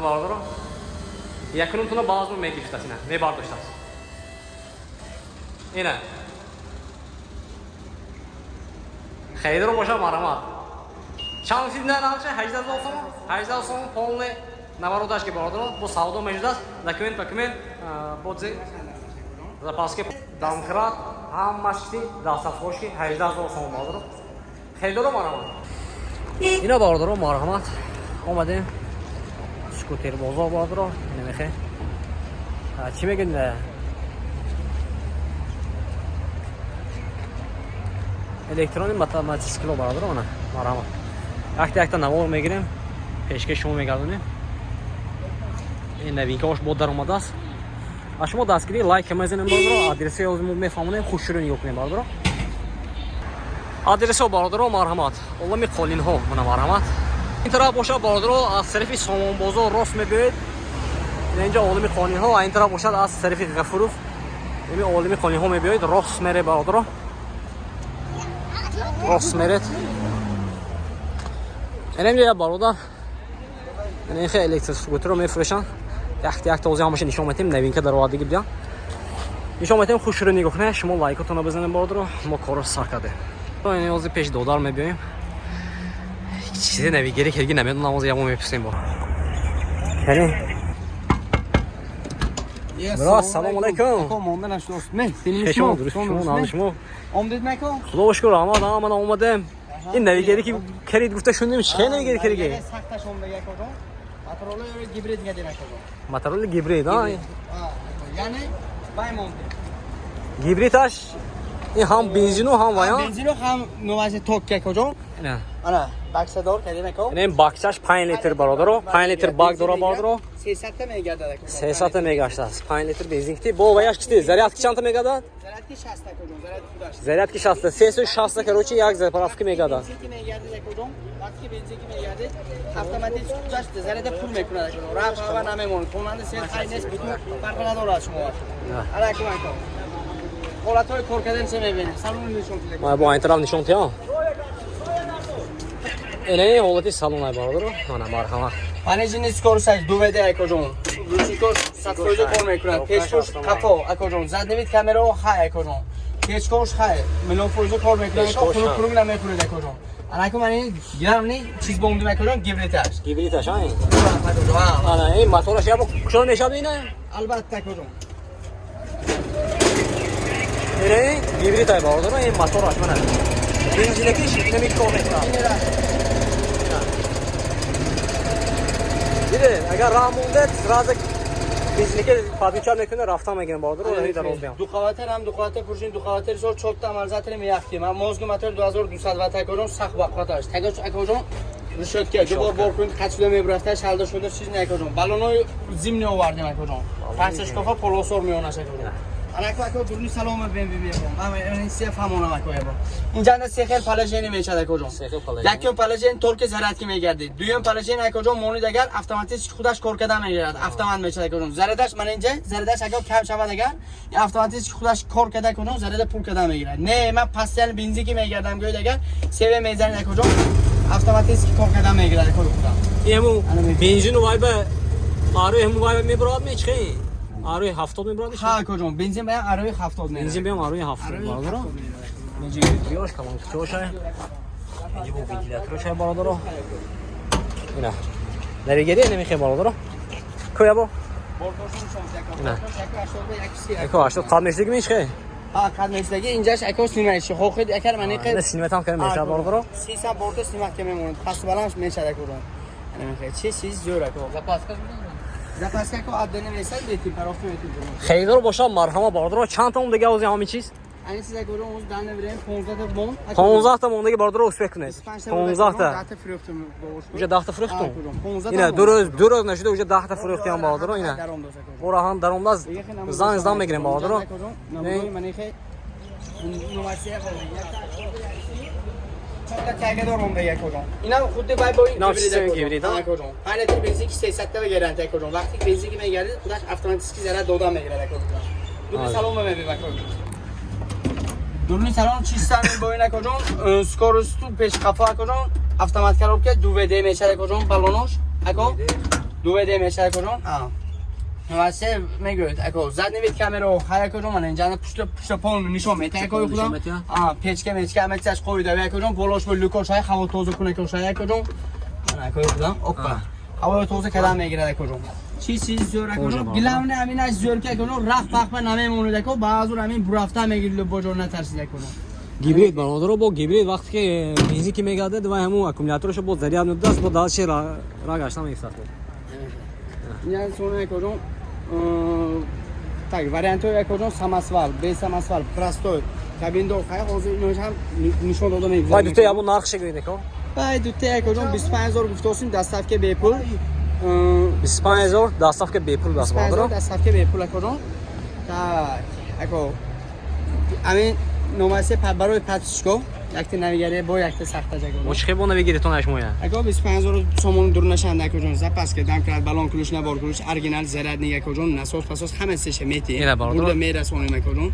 Бародаро, якунумтуна баъзмо мегирифтаст, ина мебардоштааст. Ина харидоро боша, марҳамат. Чанд филм нархша? 18 000 сомон, 18 000 сомон, полный навороташ ки, бародаро, бо савдо мешудааст. Документ, документ, бо запаски, домкрат, ҳамаш чи дастафхошки, 18 000 сомон, бародаро. Харидоро марҳамат. Ина, бародаро, марҳамат, омадем скутер бозор, бародаро. Намехе чӣ мегӯед? Электрони мотоцикло, бародаро, ана марҳамат, якта якта навор мегирем, пешкаш шумо мегардонем. Ин новинкаош бо даромадааст. А шумо дастгирӣ лайк мезанем, бародаро. Адреси мо мефаҳмонем, хушшурӯ нигоҳ кунем, бародаро. Адресо, бародаро, марҳамат, олами қолинҳо, мана марҳамат. Ин тараф бошад, бародаро, аз тарафи Сомонбозор рост мебиёед, инҷа олами қолинҳо, а ин тараф бошад, аз тарафи Ғафуров ими олами қолинҳо мебиёед, рост мере, бародаро, рост меред. Инамҷа я бародар ин хе электроскутеро мефурӯшанд. Якта якта ози ҳамаша нишон метем, новинка даровардагӣ бидиям, нишон метем. Хушрӯ нигоҳ кунед, шумо лайкотонро бизанед, бародаро. Мо корро сар кардем. Ин ози пеши додар мебиёем, чизе навигери керги намедонам, ози ямо мепурсем бо. Яъне бро, салому алайкум. Монда нашудост. Ме, шумо дуруст, шумо нағз, шумо? Омдед нако? Худо шукр, раҳмат, ман омадем. Ин навигери ки керид гуфта шунидем, чӣ хел навигери кериге? Сахташ омдага, акоҷон. Мотороллер гибрид гадем, акоҷон. Мотороллер гибрид, а? Яъне вай монде. Гибридаш ин ҳам бензину, ҳам вай? Бензину, ҳам новаси ток, акоҷон. Ана, баксадор кардем, ако. Ин бакчаш 5 литр, бародаро, 5 литр бак дора, бародаро. 300 та мегардад, ако. 300 та мегаштааст. 5 литр бензин ки бо ваяш кити зарядки чанд та мегардад? Зарядки 60, акоҷон, зарядки худаш. Зарядки 60, 360, короче, як заправка мегардад. Бензин ки мегардад, акоҷон, вақте ки бензин ки мегардад, автоматик худаш заряда пур мекунад, акоҷон. Рафт ҳава намемонад. Хонанда сел хай нест, бутун фарқ надорад шумо. Ана, аку, аку. Ҳолатҳои кор кардан чӣ мебинем? Салон нишон тиҳед. Ма бо ин тараф нишон тиҳам. Эне ҳолати салон ай, бародаро. Мана марҳамат. Пониженный скорость 2 ВД, акоҷон. Ручникош 100% кор мекунад. Пешкош, қафо, акоҷон. Задний вид камерао хай, акоҷон. Пешкош хай, миллион фоиза кор мекунад. Хунук хунук намекунад, акоҷон. Анаку ман ин главный чиз бомдим, акоҷон, гибридаш. Гибридаш, ай. Ана ин мотораш ябо кушода мешавад ина? Албатта, акоҷон. Эне гибрид ай, бародаро, ин мотораш мана. Бензинакиш инами кор мекунад. Диде, агар раҳ мондед, сразу бензинаке подключать мекунад, рафтан мегирем, бародаро, роҳи дароз биям. Ду қаватар ҳам, ду қаватар пуршин, ду қаватар сол чорта амалзатри меяхти. Ман мозги мотор 2200 ватт, акоҷон, сахт бақваташ. Тагош, акоҷон, решётка, ду бор бор кунед, қат шуда мебрафта, шалда шуда чиз не, акоҷон. Баллонои зимний овардем, акоҷон. Панҷшашкофа полосор меонаш, акоҷон. Анаку, ако, дуруни салома бем бибием. Ман ин се фаҳмонам, ако, ябо. Инҷа се хел положение мешад, акоҷон. Якум положение только зарядки мегардид. Дуюм положение, акоҷон, монид агар, автоматически худаш кор карда мегирад. Автомат мешад, акоҷон. Зарядаш ман инҷа, зарядаш агар кам шавад агар, автоматически худаш кор карда, акоҷон, заряда пур карда мегирад. Не, ман постоянно бензин мегардам гӯяд агар, себе мезанед, акоҷон, автоматически кор карда мегирад, акоҷон, худам. Ему бензину вай ба арои ҳаму вай мебарад мечхе? Арои 70 мебарад? Ҳа, акоҷон, бензин баям арои 70 меравад. Бензин баям арои 70, бародаро. Инҷа биёш калонкичошай. Инҷа бо вентиляторошай, бародаро. Ина. Навигери намехе, бародаро. Кӯя бо? Ина. Яко 80 қад мешдиги мешхе? Ҳа, қад мешдаги, инҷаш, ако, снимаиш. Хохид акар ман иқе. Ина сниматам кардем мешад, бародаро. 300 борто снимат ке мемонад. Пас баланс мешад, акоҷон. Ана мехе. Чи чиз зӯр, ако. Запаска? Запаска ко аддена месад, метим, парофта метим. Харидор бошад, марҳама, бародаро. Чанд та мондаги ози ҳамин чиз? Ани чиз, акоҷон, оз дана верем 15 та мон. 15 та мондаги, бародаро, успех кунед. 15 та. 10 та фурӯхтем. Уже 10 та фурӯхтум. Ина 2 рӯз нашуда, уже 10 та фурӯхтиам, бародаро, ина. Бораҳан даромдаз зан зан мегирем, бародаро. Намудои чорта тагадор мондаги, акоҷон. Инам худди вай бо ин гибрид, акоҷон. 5 литр бензин ки 300 та гарантия, акоҷон. Вақте ки бензин ки мегардид, худаш автоматически заряд дода мегирад, акоҷон. Дуруни салома мебинем, акоҷон. Дуруни салон чиста бо ин, акоҷон, скоросту пеш қафо, акоҷон, автомат коробка 2 ВД мешад, акоҷон, баллонош, ако. 2 WD меша, акоҷон. А се мегӯяд, ако, задний вид камера ҳай, акоҷон. Мана инҷа пушта полный нишон метаҳ, акои худам. А печка мечка ҳама чизаш қоида, акоҷон. Болош бо люкош ҳай, ҳаво тоза кунакош ҳай, акоҷон. Мана, акои худам, опа, ҳавои тоза кадан мегирад, акоҷон. Чиз чиз зӯр, акоҷон. Главное, ҳаминаш зӯр ки, акоҷон, рафт пахма намемонад, ако. Баъзур ҳамин бурафта мегирид, боҷо натарсид, акоҷон. Гибрид, бародаро, бо гибрид вақте ки бензин ки мегардад, вай ҳамун аккумуляторашо бо заряд медодааст, бо дальше ра гашта меистад. Инҷа сони, акоҷон, так, вариантҳои, акоҷон, самосвал, без самосвал, простой, кабиндор хай, ҳозир инош ҳам нишон дода мегузарем. Вай дута ябо нархше гӯед, ако. Вай дута, акоҷон, 25 000 гуфтосим, доставка бепул. 25 000, доставка бепул даст, бародаро. Доставка бепул, акоҷон. Так, ако, ҳамин номасе барои подписчико якта навигаре бо якта сахта жаго. Мо чӣ хел бо навигаритон ашмоя? Ако, 25 000 сомон дурнашанда, акоҷон, запаска, домкрат, баллон, ключ, набор ключ, оригинал, зарядник, акоҷон, насос пасос ҳама чизша мети. Ина, бародар. Бурда мерасонем, акоҷон.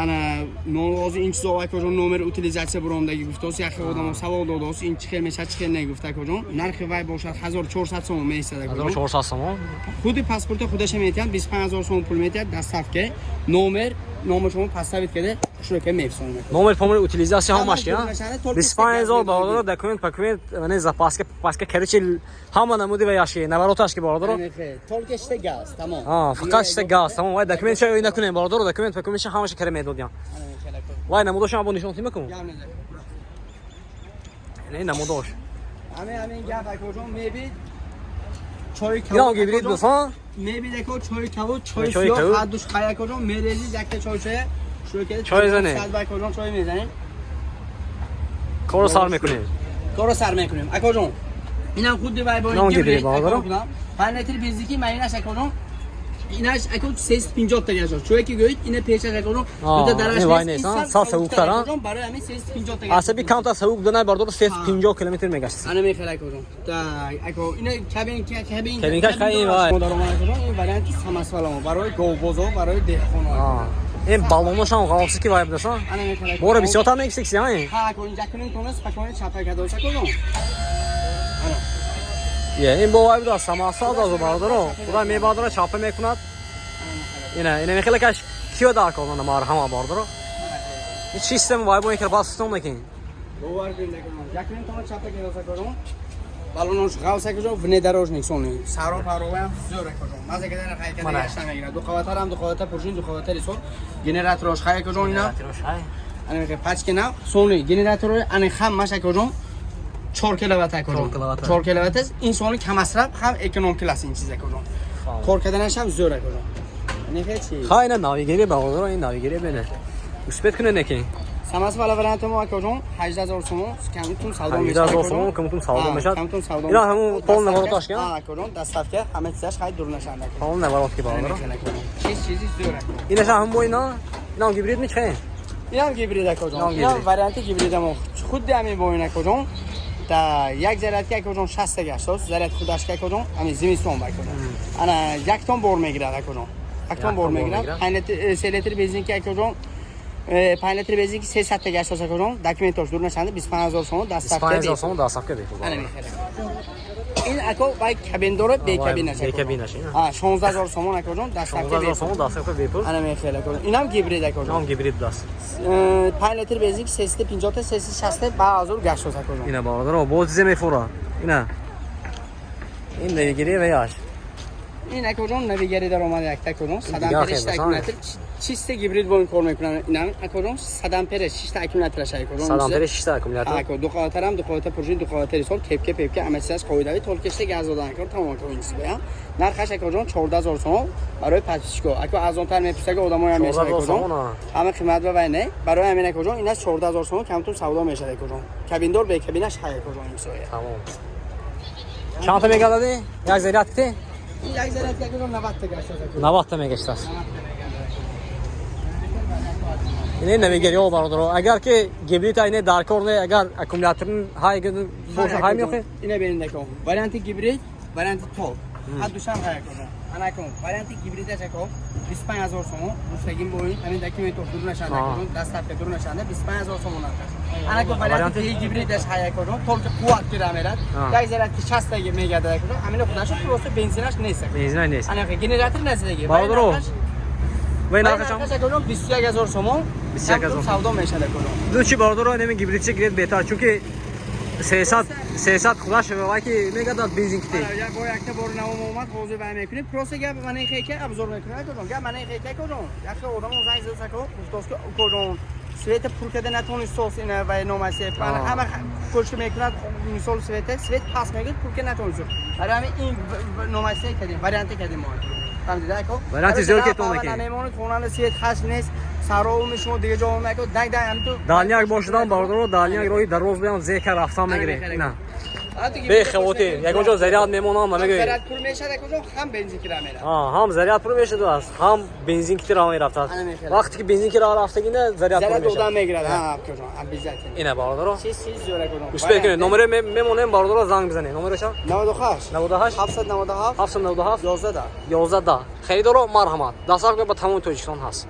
Ана ҳозир ин чизо, акоҷон, номер утилизация буромдаги гуфтост, яхе одамо савол додост, ин чӣ хел мешад, чӣ хел не, гуфта, акоҷон. Нархи вай бошад 1400 сомон меистад, акоҷон. 1400 сомон. Худи паспорта худаша метиҳад, 25 000 сомон пул метиҳад, доставка, номер номер шумо поставить карда, шурока мефсонем. Номер помер утилизация ҳамаш ки, Ҳамаш 25 000, бародаро, документ пакумент, не, запаска паска, короче, ҳама намуди ва яши навороташ ки, бародаро. Только шта газ, тамом. А фақат шта газ, тамом. Вай документ ша накунем, бародаро, документ пакумент ша ҳамаша кара медодям. Вай намудошам або нишон тимакун. Не, намудош. Ҳамин гап, акоҷон, мебид чой. Ина гибрид бусан. Мебид, ако, чой кавуд, чой чой сиёҳ кавуд. ҳардуш хай, акоҷон, мерезид якта чой чая шурӯъ карда. Чой занем. Сад ба, акоҷон, чой мезанем. Корро сар мекунем. Корро сар мекунем, акоҷон. Инам худи вай бо Инам гибрид, бародаро. 5 литр бензики майнаш, акоҷон. Инаш, ако, 350 та гашт. Чое ки гӯед, ина пешаш, акоҷон, А, дута дараш ин вай нест, нест, а? ин Сал сабуктар, а? Акоҷон, барои ҳамин 350 та гашт. Асаби камтар сабук буданай, бародаро, 350 километр мегашт. Ана мехел, акоҷон. Так, ако, ина кабин кабин. Кабинкаш хай ин вай. Модароман, акоҷон, ин варианти самосваламо барои говбозо, барои деҳқоно. Ин баллоношам ғафси ки вай будасан. Ана мехел, акоҷон. Бора бисёртар мегисекси, а? Ҳа, ако, инҷа кунин тона спокойно чапа кадош, акоҷон. Ана. Е, ин бо вай буда, самосвал дазу, бародаро. Худо мебардора, чапа мекунад. Ина мехеле каш киё дар кор на марҳама, бародаро. Ин систем вай бо ин бас систем накин. Бовар кунед, акоҷон. Якунин тона чапа кадош, акоҷон. Баллонош ғавс, акоҷон, внедорожник сони. Саро пароваям зӯр, акоҷон. Маза кадан хай када Мана. гашта мегирад. Ду қаватарам, ду қавата пуршин, ду қавата рисол. Генераторош хай, акоҷон, ина. Ана мехе пачки нав, сони генератори ана ҳамаш, акоҷон, 4 киловатт, акоҷон. 4 киловатт. 4 киловатт аст. Ин сони камасраф ҳам эконом класс ин чиз, акоҷон. Кор карданаш ҳам зӯр, акоҷон. Нехе чи? Хай, ина навигери, бародаро, ин навигери бене. Успеть кунед неки. Самосвала варианти мо, акоҷон, 18 000 сомон, камтун савдо мешавад. 18 000 сомон камтун савдо мешавад. Камтун савдо. Ина ҳамун пол навороташ ки? Ҳа, акоҷон, доставка ҳама чизаш хай, дур нашанда, акоҷон. Пол наворот ки, бародаро. Чиз чизи зӯр, акоҷон. Инаша ҳам бо ина? Инам гибрид ми чӣ? Инам гибрид, акоҷон. Инам Инам гибрид. варианти гибрида мо. Худи ҳамин бо ин, акоҷон. Та як зарядка, акоҷон, 60 гаштост, заряд худаш ки, акоҷон, ҳамин зимистон ба, акоҷон. Ана як тон бор мегирад, акоҷон. Як тон бор мегирад. Мегирад. 5 литр, 3 литр бензин ки, акоҷон, 5 литр бензин ки 300 та гаштост, акоҷон, документош дур нашанда, 25 000 сомон, доставка. 25 000 сомон, доставка бепул. Ана мехарем. Ин, ако, вай кабин дора, бе кабин аст. Бе кабин аст, ина. А 16 000 сомон, акоҷон, доставка. 16 000 сомон, доставка бепул. Ана мехел, акоҷон. Инам гибрид, акоҷон. Инам гибрид даст. 5 литр бензин ки 350 та, 360 ба ҳазор гаштост, акоҷон. Ина, бародаро, боз чизе мефура. Ина. Ин навигери ва яш. Ин, акоҷон, навигари даромад якта, акоҷон, Дигар 100 ампер хел 6 басан. аккумулятор, чисте гибрид бо ин кор мекунанд. Инам, акоҷон, 100 ампер 6 аккумулятор ша, акоҷон. 100 ампер 6 аккумулятор. Ако, ду қаватарам, ду қавата пуршин, ду қавата рисол, кепке пепке ҳама чизаш қоидави, толкеште газ додан кор тамом, ако. Ин чиз баям нархаш, акоҷон, 14 000 сомон барои подписчико, ако. Арзонтар мепурсага одамоям мешавад, 14 000 акоҷон. сомон, а. Ҳама қимат ба вай не, барои ҳамин, акоҷон, ин аз 14 000 сомон камтун савдо мешавад, акоҷон. Кабиндор бе кабинаш ҳай, акоҷон, ин соя. Тамом. Чанд та мегардадӣ? Як заряд ки? Ин як заряд, акоҷон, 90 та гашт, акоҷон. 90 та мегаштааст. Ин навигариҳо, бародаро, агар ки гибрид айне дар кор не, агар аккумулятор ҳай боша, ҳай мехоҳед? Ина бинед, ако, варианти гибрид, варианти топ. Ҳад душам ҳай, акоҷон. Анакун, варианти гибридаш, ако, 25 000 сомон. Гуфтагим бо ин ҳамин документош дур нашанда, акоҷон, доставка дур нашанда, 25 000 сомон нархаш. Анаку, варианти гибридаш ҳай, акоҷон, только қувват кира мерад. Як зарядки 60 таги мегардад, акоҷон. Ҳамина худашо, просто бензинаш нест. Бензинаш нест. Анака, генератор назидаги. Бародаро, вай нархашам? Нархаш, акоҷон, 21 000 сомон. 21 000. Савдо мешад, акоҷон. Ду чи, бародаро, неми гибридчи гиред беҳтар, чунки 300 300 худаш вай ки мегардад бензин кити. Як бор, якта бор навом омад, ҳозир вай мекунем. Просто гап мана ин хеке обзор мекунем, акоҷон. Гап мана ин хеке, акоҷон. Яхе одамо занг зад, ако, гуфтост ки, акоҷон, света пур карда натонистос, ина вай номасе. Ҳама кӯшиш мекунад, мисол, света, свет пас мегирад, пур карда натонистос. Барои ҳамин ин номасе кардем, варианте кардем мо. Фаҳмидед, ако? Варианти зиёд ки тон мекунед. Намемонед, хонанда свет хаст нест, саровуми шумо дига ҷо мекунад, даг даг ҳамин ту. Дальняк бошидан, бародаро, дальняк роҳи дароз биям зека рафтан мегирем. Ина. Бехавотир, ягон ҷо заряд мемонам, намегӯй. Заряд пур мешад, акоҷон, ҳам бензин кира мерад. Ҳам заряд пур мешад, ҳам бензин кити ра мерафтааст. Вақте ки бензин ки ра рафтагина, заряд пур заряд мешад. Одам мегирад, ҳа, акоҷон, обязательно. Ина, бародаро. Чиз чиз зиёд, акоҷон. Успеть кунед, номеро мемонем, бародаро, занг бизанед. Номероша? 98 98 797 797 11 11 10. Харидоро, марҳамат. Доставка ба тамоми Тоҷикистон ҳаст.